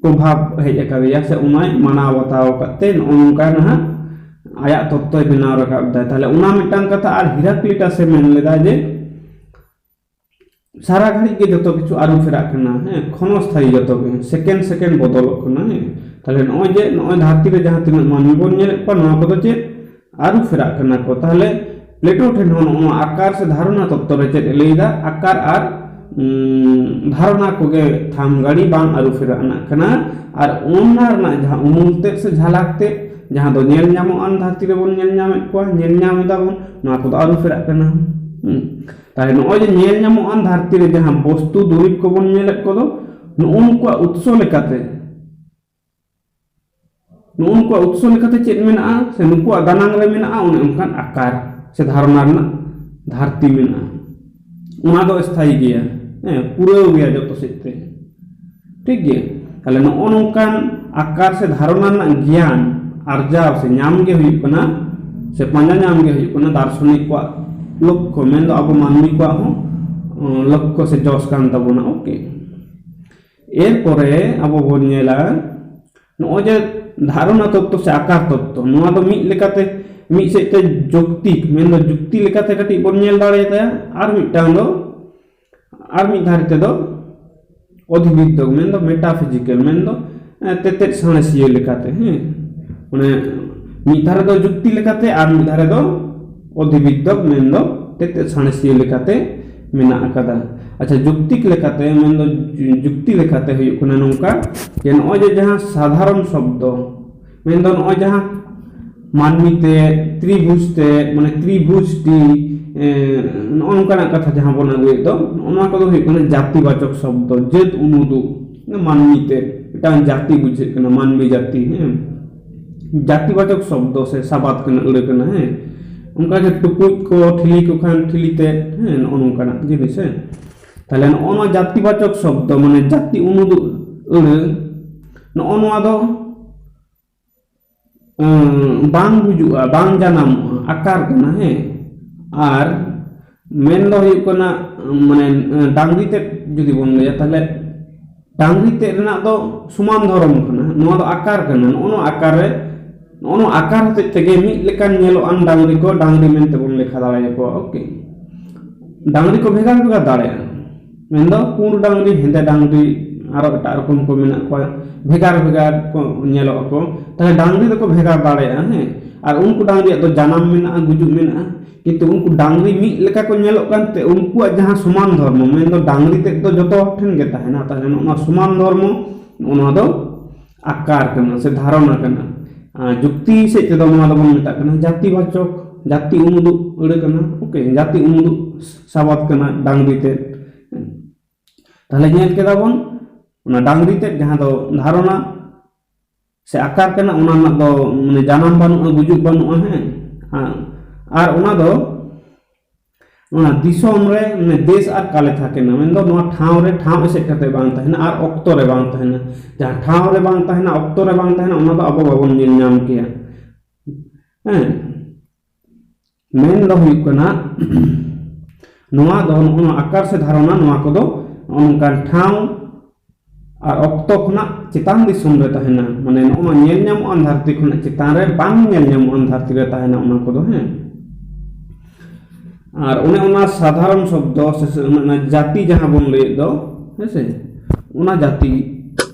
ᱯᱨᱚᱵᱷᱟᱵᱽ ᱦᱮᱡ ᱟᱠᱟᱫᱮᱭᱟ, ᱥᱮ ᱚᱱᱟᱭ ᱢᱟᱱᱟᱣ ᱵᱟᱛᱟᱣ ᱟᱠᱟᱫ ᱛᱮ ᱱᱚᱜᱼᱚ ᱱᱚᱝᱠᱟ ᱱᱟᱦᱟᱜ ᱟᱭᱟᱜ ᱛᱚᱛᱛᱚᱭ ᱵᱮᱱᱟᱣ ᱨᱟᱠᱟᱵ ᱮᱫᱟ᱾ ᱛᱟᱦᱞᱮ ᱚᱱᱟ ᱢᱤᱫᱴᱟᱝ ᱠᱟᱛᱷᱟ᱾ ᱟᱨ ᱦᱤᱨᱟᱠᱞᱤᱴᱟᱥ ᱮ ᱢᱮᱱ ᱞᱮᱫᱟ ᱡᱮ ᱥᱟᱨᱟ ᱜᱷᱟᱹᱲᱤᱡ ᱜᱮ ᱡᱚᱛᱚ ᱠᱤᱪᱷᱩ ᱟᱹᱨᱩ ᱯᱷᱮᱨᱟᱜ ᱠᱟᱱᱟ, ᱦᱮᱸ, ᱠᱷᱚᱱᱚ ᱥᱛᱷᱟᱭᱤ ᱡᱚᱛᱚ ᱜᱮ, second second ᱵᱚᱫᱚᱞᱚᱜ ᱠᱟᱱᱟ, ᱦᱮᱸ᱾ ᱛᱟᱦᱞᱮ ᱱᱚᱜᱼᱚᱭ ᱡᱮ ᱱᱚᱜᱼᱚᱭ ᱫᱷᱟᱹᱨᱛᱤ ᱨᱮ ᱡᱟᱦᱟᱸ ᱛᱤᱱᱟᱹᱜ ᱢᱟᱹᱱᱢᱤ ᱵᱚᱱ ᱧᱮᱞᱮᱫ ᱠᱚᱣᱟ, ᱱᱚᱣᱟ ᱠᱚᱫᱚ ᱪᱮᱫ? ᱟᱹᱨᱩ ᱯᱷᱮᱨᱟᱜ ᱠᱟᱱᱟ ᱠᱚ᱾ ᱛᱟᱦᱞᱮ ᱯᱞᱮᱴᱳ ᱴᱷᱮᱱ ᱦᱚᱸ ᱱᱚᱜᱼᱚ ᱱᱚᱣᱟ ᱟᱠᱟᱨ ᱥᱮ ᱫᱷᱟᱨᱚᱱᱟ ᱛᱚᱛᱛᱚ ᱨᱮ ᱪᱮᱫ ᱮ ᱞᱟᱹᱭᱫᱟ? ᱟᱠᱟᱨ ᱟᱨ, ᱩᱸ, ᱫᱷᱟᱨᱚᱱᱟ ᱠᱚᱜᱮ ᱛᱷᱟᱢ ᱜᱟᱲᱤ ᱵᱟᱝ ᱟᱹᱨᱩ ᱯᱷᱮᱨᱟᱜ ᱨᱮᱱᱟᱜ ᱠᱟᱱᱟ᱾ ᱟᱨ ᱚᱱᱟ ᱨᱮᱱᱟᱜ ᱡᱟᱦᱟᱸ ᱩᱢᱩᱞ ᱛᱮᱫ ᱥᱮ ᱡᱷᱟᱞᱟᱠ ᱛᱮᱫ, ᱡᱟᱦᱟᱸ ᱫᱚ ᱧᱮᱞ ᱧᱟᱢᱚᱜ ᱟᱱ ᱫᱷᱟᱹᱨᱛᱤ ᱨᱮᱵᱚᱱ ᱧᱮᱞ ᱧᱟᱢᱮᱫ ᱠᱚᱣᱟ, ᱧᱮᱞ ᱧᱟᱢ ᱮᱫᱟ ᱵᱚᱱ, ᱱᱚᱣᱟ ᱠᱚᱫᱚ ᱟᱹᱨᱩ ᱯᱷᱮᱨᱟᱜ ᱠᱟᱱᱟ᱾ ᱦᱩᱸ᱾ ᱛᱟᱦᱞᱮ ᱱᱚᱜᱼᱚᱭ ᱡᱮ ᱧᱮᱞ ᱧᱟᱢᱚᱜ ᱟᱱ ᱫᱷᱟᱹᱨᱛᱤ ᱨᱮ ᱡᱟᱦᱟᱸ ᱵᱚᱥᱛᱩ ᱫᱩᱨᱤᱵᱽ ᱠᱚᱵᱚᱱ ᱧᱮᱞᱮᱫ ᱠᱚᱫᱚ, ᱱᱩᱜᱼᱩ ᱱᱩᱠᱩᱣᱟᱜ ᱩᱛᱥᱚ ᱞᱮᱠᱟᱛᱮ, ᱱᱩᱜᱼᱩ ᱱᱩᱠᱩᱣᱟᱜ ᱩᱛᱥᱚ ᱞᱮᱠᱟᱛᱮ ᱪᱮᱫ ᱢᱮᱱᱟᱜᱼᱟ, ᱥᱮ ᱱᱩᱠᱩᱣᱟᱜ ᱫᱟᱱᱟᱝ ᱨᱮ ᱢᱮᱱᱟᱜᱼᱟ, ᱚᱱᱮ ᱚᱱᱠᱟᱱ ᱟᱠᱟᱨ ᱥᱮ ᱫᱷᱟᱨᱚᱱᱟ ᱨᱮᱱᱟᱜ ᱫᱷᱟᱹᱨᱛᱤ ᱢᱮᱱᱟᱜᱼᱟ᱾ ᱚᱱᱟ ᱫᱚ ᱥᱛᱷᱟᱭᱤ ᱜᱮᱭᱟ, ᱦᱮᱸ, ᱯᱩᱨᱟᱹᱣ ᱜᱮᱭᱟ ᱡᱚᱛᱚ ᱥᱮᱫ ᱛᱮ᱾ ᱴᱷᱤᱠ ᱜᱮᱭᱟ? ᱛᱟᱦᱞᱮ ᱱᱚᱜᱼᱚ ᱱᱚᱝᱠᱟᱱ ᱟᱠᱟᱨ ᱥᱮ ᱫᱷᱟᱨᱚᱱᱟ ᱨᱮᱱᱟᱜ ᱜᱮᱭᱟᱱ ᱟᱨᱡᱟᱣ ᱥᱮ ᱧᱟᱢ ᱜᱮ ᱦᱩᱭᱩᱜ ᱠᱟᱱᱟ, ᱥᱮ ᱯᱟᱸᱡᱟ ᱧᱟᱢ ᱜᱮ ᱦᱩᱭᱩᱜ ᱠᱟᱱᱟ ᱫᱟᱨᱥᱚᱱᱤᱠ ᱠᱚᱣᱟᱜ ᱞᱚᱠᱠᱷᱚ, ᱢᱮᱱᱫᱚ ᱟᱵᱚ ᱢᱟᱹᱱᱢᱤ ᱠᱚᱣᱟᱜ ᱦᱚᱸ, ᱚ, ᱞᱚᱠᱠᱷᱚ ᱥᱮ ᱡᱚᱥ ᱠᱟᱱ ᱛᱟᱵᱚᱱᱟ᱾ OK, ᱮᱨᱯᱚᱨᱮ ᱟᱵᱚ ᱵᱚᱱ ᱧᱮᱞᱟ ᱱᱚᱜᱼᱚᱭ ᱡᱮ ᱫᱷᱟᱨᱚᱱᱟ ᱛᱚᱛᱛᱚ ᱥᱮ ᱟᱠᱟᱨ ᱛᱚᱛᱛᱚ, ᱱᱚᱣᱟ ᱫᱚ ᱢᱤᱫ ᱞᱮᱠᱟᱛᱮ, ᱢᱤᱫ ᱥᱮᱫ ᱛᱮ ᱡᱩᱠᱛᱤ, ᱢᱮᱱᱫᱚ ᱡᱩᱠᱛᱤ ᱞᱮᱠᱟᱛᱮ ᱠᱟᱹᱴᱤᱡ ᱵᱚᱱ ᱧᱮᱞ ᱫᱟᱲᱮᱭᱟᱛᱟᱭᱟ, ᱟᱨ ᱢᱤᱫᱴᱟᱝ ᱫᱚ, ᱟᱨ ᱢᱤᱫ ᱫᱷᱟᱨᱮ ᱛᱮᱫᱚ ᱚᱫᱷᱤᱵᱤᱫᱽᱫᱷᱚ, ᱢᱮᱱᱫᱚ ᱢᱮᱴᱟᱯᱷᱤᱡᱤᱠᱮᱞ, ᱢᱮᱱᱫᱚ ᱮ, ᱛᱮᱛᱮᱫ ᱥᱟᱬᱮᱥᱤᱭᱟᱹ ᱞᱮᱠᱟᱛᱮ, ᱦᱮᱸ, ᱢᱟᱱᱮ ᱢᱤᱫ ᱫᱷᱟᱨᱮ ᱫᱚ ᱡᱩᱠᱛᱤ ᱞᱮᱠᱟᱛᱮ ᱟᱨ ᱢᱤᱫ ᱫᱷᱟᱨᱮ ᱫᱚ ᱚᱫᱷᱤᱵᱤᱫᱽᱫᱷᱚ, ᱢᱮᱱᱫᱚ ᱛᱮᱛᱮᱫ ᱥᱟᱬᱮᱥᱤᱭᱟᱹ ᱞᱮᱠᱟᱛᱮ ᱢᱮᱱᱟᱜ ᱟᱠᱟᱫᱟ᱾ ᱟᱪᱪᱷᱟ, ᱡᱩᱠᱛᱤᱠ ᱞᱮᱠᱟᱛᱮ, ᱢᱮᱱᱫᱚ ᱡᱩ-, ᱡᱩᱠᱛᱤ ᱞᱮᱠᱟᱛᱮ ᱦᱩᱭᱩᱜ ᱠᱟᱱᱟ ᱱᱚᱝᱠᱟ, ᱡᱮ ᱱᱚᱜᱼᱚᱭ ᱡᱮ ᱡᱟᱦᱟᱸ ᱥᱟᱫᱷᱟᱨᱚᱱ ᱥᱚᱵᱫᱚ, ᱢᱮᱱᱫᱚ ᱱᱚᱜᱼᱚᱭ ᱡᱟᱦᱟᱸ ᱢᱟᱹᱱᱢᱤ ᱛᱮ, ᱛᱨᱤᱵᱷᱩᱡᱽ ᱛᱮ, ᱢᱟᱱᱮ ᱛᱨᱤᱵᱷᱩᱡᱽ ᱴᱤ, ᱮ, ᱱᱚᱜᱼᱚ ᱱᱚᱝᱠᱟᱱᱟᱜ ᱠᱟᱛᱷᱟ ᱡᱟᱦᱟᱸ ᱵᱚᱱ ᱟᱹᱜᱩᱭᱮᱫ ᱫᱚ, ᱱᱚᱜᱼᱚ ᱱᱚᱣᱟ ᱠᱚᱫᱚ ᱦᱩᱭᱩᱜ ᱠᱟᱱᱟ ᱡᱟᱹᱛᱤᱵᱟᱪᱚᱠ ᱥᱚᱵᱫᱚ, ᱡᱟᱹᱛ ᱩᱱᱩᱫᱩᱜ, ᱢᱟᱹᱱᱢᱤ ᱛᱮ ᱢᱤᱫᱴᱟᱝ ᱡᱟᱹᱛᱤ ᱵᱩᱡᱷᱟᱹᱜ ᱠᱟᱱᱟ, ᱢᱟᱹᱱᱢᱤ ᱡᱟᱹᱛᱤ, ᱦᱮᱸ, ᱡᱟᱹᱛᱤᱵᱟᱪᱚᱠ ᱥᱚᱵᱫᱚ ᱥᱮ ᱥᱟᱵᱟᱫ ᱠᱟᱱᱟ, ᱟᱹᱲᱟᱹ ᱠᱟᱱᱟ, ᱦᱮᱸ᱾ ᱚᱱᱠᱟᱜᱮ ᱴᱩᱠᱩᱡ ᱠᱚ, ᱴᱷᱤᱞᱤ ᱠᱚ ᱠᱷᱟᱱ ᱴᱷᱤᱞᱤ ᱛᱮ, ᱦᱮᱸ, ᱱᱚᱜᱼᱚ ᱱᱚᱝᱠᱟᱱᱟᱜ ᱡᱤᱱᱤᱥ, ᱦᱮᱸ᱾ ᱛᱟᱦᱞᱮ ᱱᱚᱜᱼᱚ ᱱᱚᱣᱟ ᱡᱟᱹᱛᱤᱵᱟᱪᱚᱠ ᱥᱚᱵᱫᱚ, ᱢᱟᱱᱮ ᱡᱟᱹᱛᱤ ᱩᱱᱩᱫᱩᱜ ᱟᱹᱲᱟᱹ, ᱱᱚᱜᱼᱚ ᱱᱚᱣᱟ ᱫᱚ, ᱩᱸ, ᱵᱟᱝ ᱵᱩᱡᱩᱜᱼᱟ, ᱵᱟᱝ ᱡᱟᱱᱟᱢᱚᱜᱼᱟ, ᱟᱠᱟᱨ ᱠᱟᱱᱟ, ᱦᱮᱸ᱾ ᱟᱨ ᱢᱮᱱ ᱫᱚ ᱦᱩᱭᱩᱜ ᱠᱟᱱᱟ, ᱢᱟᱱᱮ, ᱰᱟᱝᱨᱤ ᱛᱮᱫ ᱡᱩᱫᱤ ᱵᱚᱱ ᱞᱟᱹᱭᱟ, ᱛᱟᱦᱞᱮ ᱰᱟᱝᱨᱤ ᱛᱮᱫ ᱨᱮᱱᱟᱜ ᱫᱚ ᱥᱚᱢᱟᱱ ᱫᱷᱚᱨᱚᱢ ᱠᱟᱱᱟ, ᱱᱚᱣᱟ ᱫᱚ ᱟᱠᱟᱨ ᱠᱟᱱᱟ᱾ ᱱᱚᱜᱼᱚ ᱱᱚᱣᱟ ᱟᱠᱟᱨ ᱨᱮ, ᱱᱚᱜᱼᱚ ᱱᱚᱣᱟ ᱟᱠᱟᱨ ᱦᱚᱛᱮᱡ ᱛᱮᱜᱮ ᱢᱤᱫ ᱞᱮᱠᱟᱱ ᱧᱮᱞᱚᱜᱼᱟᱱ ᱰᱟᱝᱨᱤ ᱠᱚ ᱰᱟᱝᱨᱤ ᱢᱮᱱᱛᱮ ᱵᱚᱱ ᱞᱮᱠᱷᱟ ᱫᱟᱲᱮᱭᱟᱠᱚᱣᱟ᱾ ᱳᱠᱮ, ᱰᱟᱝᱨᱤ ᱠᱚ ᱵᱷᱮᱜᱟᱨ ᱵᱷᱮᱜᱟᱨ ᱫᱟᱲᱮᱭᱟᱜᱼᱟ, ᱢᱮᱱᱫᱚ ᱯᱩᱸᱰ ᱰᱟᱝᱨᱤ, ᱦᱮᱸᱫᱮ ᱰᱟᱝᱨᱤ, ᱟᱨᱚ ᱮᱴᱟᱜ ᱨᱚᱠᱚᱢ ᱠᱚ ᱢᱮᱱᱟᱜ ᱠᱚᱣᱟ, ᱵᱷᱮᱜᱟᱨ ᱵᱷᱮᱜᱟᱨ ᱠᱚ ᱧᱮᱞᱚᱜ ᱟᱠᱚ᱾ ᱛᱟᱦᱞᱮ ᱰᱟᱝᱨᱤ ᱫᱚᱠᱚ ᱵᱷᱮᱜᱟᱨ ᱫᱟᱲᱮᱭᱟᱜᱼᱟ, ᱦᱮᱸ᱾ ᱟᱨ ᱩᱱᱠᱩ ᱰᱟᱝᱨᱤᱭᱟᱜ ᱫᱚ ᱡᱟᱱᱟᱢ ᱢᱮᱱᱟᱜᱼᱟ, ᱜᱩᱡᱩᱜ ᱢᱮᱱᱟᱜᱼᱟ, ᱠᱤᱱᱛᱩ ᱩᱱᱠᱩ ᱰᱟᱝᱨᱤ ᱢᱤᱫ ᱞᱮᱠᱟ ᱠᱚ ᱧᱮᱞᱚᱜ ᱠᱟᱱᱛᱮ ᱩᱱᱠᱩᱣᱟᱜ ᱡᱟᱦᱟᱸ ᱥᱚᱢᱟᱱ ᱫᱷᱚᱨᱢᱚ, ᱢᱮᱱᱫᱚ ᱰᱟᱝᱨᱤ ᱛᱮᱫ ᱫᱚ ᱡᱚᱛᱚ ᱦᱚᱲ ᱴᱷᱮᱱ ᱜᱮ ᱛᱟᱦᱮᱱᱟ᱾ ᱛᱟᱦᱞᱮ ᱱᱚᱜᱼᱚ ᱱᱚᱣᱟ ᱥᱚᱢᱟᱱ ᱫᱷᱚᱨᱢᱚ, ᱱᱚᱜᱼᱚ ᱱᱚᱣᱟ ᱫᱚ ᱟᱠᱟᱨ ᱠᱟᱱᱟ ᱥᱮ ᱫᱷᱟᱨᱚᱱᱟ ᱠᱟᱱᱟ᱾ ᱟᱨ ᱡᱩᱠᱛᱤ ᱥᱮᱫ ᱛᱮᱫᱚ ᱱᱚᱣᱟ ᱫᱚᱵᱚᱱ ᱢᱮᱛᱟᱜ ᱠᱟᱱᱟ ᱡᱟᱹᱛᱤᱵᱟᱪᱚᱠ, ᱡᱟᱹᱛᱤ ᱩᱱᱩᱫᱩᱜ ᱟᱹᱲᱟᱹ ᱠᱟᱱᱟ, ᱳᱠᱮ, ᱡᱟᱹᱛᱤ ᱩᱱᱩᱫᱩᱜ ᱥᱟᱵᱟᱫ ᱠᱟᱱᱟ ᱰᱟᱝᱨᱤ ᱛᱮᱫ᱾ ᱛᱟᱦᱞᱮ ᱧᱮᱞ ᱠᱮᱫᱟ ᱵᱚᱱ ᱚᱱᱟ ᱰᱟᱝᱨᱤ ᱛᱮᱫ, ᱡᱟᱦᱟᱸ ᱫᱚ ᱫᱷᱟᱨᱚᱱᱟ ᱥᱮ ᱟᱠᱟᱨ ᱠᱟᱱᱟ, ᱚᱱᱟ ᱨᱮᱱᱟᱜ ᱫᱚ ᱢᱟᱱᱮ ᱡᱟᱱᱟᱢ ᱵᱟᱹᱱᱩᱜᱼᱟ, ᱜᱩᱡᱩᱜ ᱵᱟᱹᱱᱩᱜᱼᱟ, ᱦᱮᱸ᱾ ᱟᱨ ᱚᱱᱟ ᱫᱚ ᱚᱱᱟ ᱫᱤᱥᱚᱢ ᱨᱮ, ᱢᱟᱱᱮ ᱫᱮᱥ ᱟᱨ ᱠᱟᱞᱮ ᱛᱷᱟᱠᱮᱱᱟ, ᱢᱮᱱᱫᱚ ᱱᱚᱣᱟ ᱴᱷᱟᱶ ᱨᱮ ᱴᱷᱟᱶ ᱮᱥᱮᱫ ᱠᱟᱛᱮ ᱵᱟᱝ ᱛᱟᱦᱮᱱᱟ ᱟᱨ ᱚᱠᱛᱚ ᱨᱮ ᱵᱟᱝ ᱛᱟᱦᱮᱱᱟ᱾ ᱡᱟᱦᱟᱸ ᱴᱷᱟᱶ ᱨᱮ ᱵᱟᱝ ᱛᱟᱦᱮᱱᱟ, ᱚᱠᱛᱚ ᱨᱮ ᱵᱟᱝ ᱛᱟᱦᱮᱱᱟ, ᱚᱱᱟ ᱫᱚ ᱟᱵᱚ ᱵᱟᱵᱚᱱ ᱧᱮᱞ ᱧᱟᱢ ᱠᱮᱭᱟ, ᱦᱮᱸ᱾ ᱢᱮᱱ ᱫᱚ ᱦᱩᱭᱩᱜ ᱠᱟᱱᱟ, ᱱᱚᱣᱟ ᱫᱚ ᱱᱚᱜᱼᱚ ᱱᱚᱣᱟ ᱟᱠᱟᱨ ᱥᱮ ᱫᱷᱟᱨᱚᱱᱟ, ᱱᱚᱣᱟ ᱠᱚᱫᱚ ᱱᱚᱜᱼᱚ ᱱᱚᱝᱠᱟᱱ ᱴᱷᱟᱶ ᱟᱨ ᱚᱠᱛᱚ ᱠᱷᱚᱱᱟᱜ ᱪᱮᱛᱟᱱ ᱫᱤᱥᱚᱢ ᱨᱮ ᱛᱟᱦᱮᱱᱟ, ᱢᱟᱱᱮ ᱱᱚᱜᱼᱚ ᱱᱚᱣᱟ ᱧᱮᱞ ᱧᱟᱢᱚᱜᱼᱟᱱ ᱫᱷᱟᱹᱨᱛᱤ ᱠᱷᱚᱱᱟᱜ ᱪᱮᱛᱟᱱ ᱨᱮ ᱵᱟᱝ ᱧᱮᱞ ᱧᱟᱢᱚᱜᱼᱟᱱ ᱫᱷᱟᱹᱨᱛᱤ ᱨᱮ ᱛᱟᱦᱮᱱᱟ ᱚᱱᱟ ᱠᱚᱫᱚ, ᱦᱮᱸ᱾ ᱟᱨ ᱚᱱᱮ ᱚᱱᱟ ᱥᱟᱫᱷᱟᱨᱚᱱ ᱥᱚᱵᱫᱚ ᱥᱮ, ᱥᱮ ᱚᱱᱟ ᱡᱟᱹᱛᱤ ᱡᱟᱦᱟᱸ ᱵᱚᱱ ᱞᱟᱹᱭᱮᱫ ᱫᱚ, ᱦᱮᱸ ᱥᱮ, ᱚᱱᱟ ᱡᱟᱹᱛᱤ